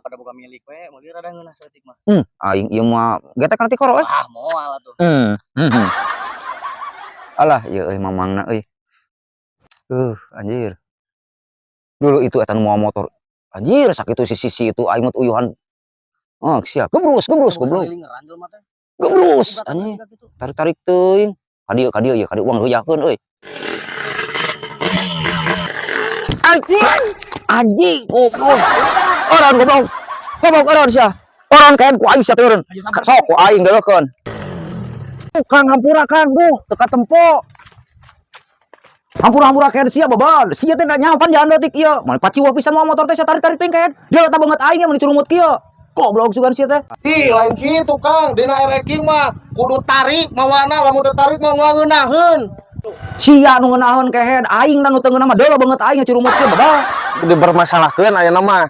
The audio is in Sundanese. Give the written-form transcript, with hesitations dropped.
Daripada boga milik we, meuli rada ngeunah saeutik mah. Aing ieu mah getek kana tikoro euy. Ah, moal atuh. Alah, ieu euy mamangna euy. Anjir. Dulu itu eta nu mawa motor. Anjir, sakitu sisi itu aing mah uyuhan. Oh, sia, gebrus, gebrus, goblok. Lingeran jelema teh. Gebrus, Ugat anjing. ugat gitu. Tarik-tarik teuing. Ka dieu ieu, ka dieu uang heuyakeun euy. Anjing, goblok. Eureun, goblok. Goblok, eureun sia. Eureun kaen ku aing sia teh eureun. Ayo sampai. Sok ku aing deuleukeun. Kang, hampura, Kang, duh, teu katempo. Hampura-hampura kaen sia babad. Sia teh da nyaho pan jalan leutik ieu. Mun paciwah pisan mawa motor teh sia tarik-tarik teuing kaen. Dia letak banget aing mun curumut kieu. Goblok sugan sia teh. Ih, lain kitu, Kang. Dina ereking mah kudu tarik mawana, lamun teu tarik mah moal ngeunaheun. Sia nu ngeunaheun kehed, aing nu teu ngeunah mah deuleu banget aing curumut kieu babad. Dipermasalahkeun ayeuna mah.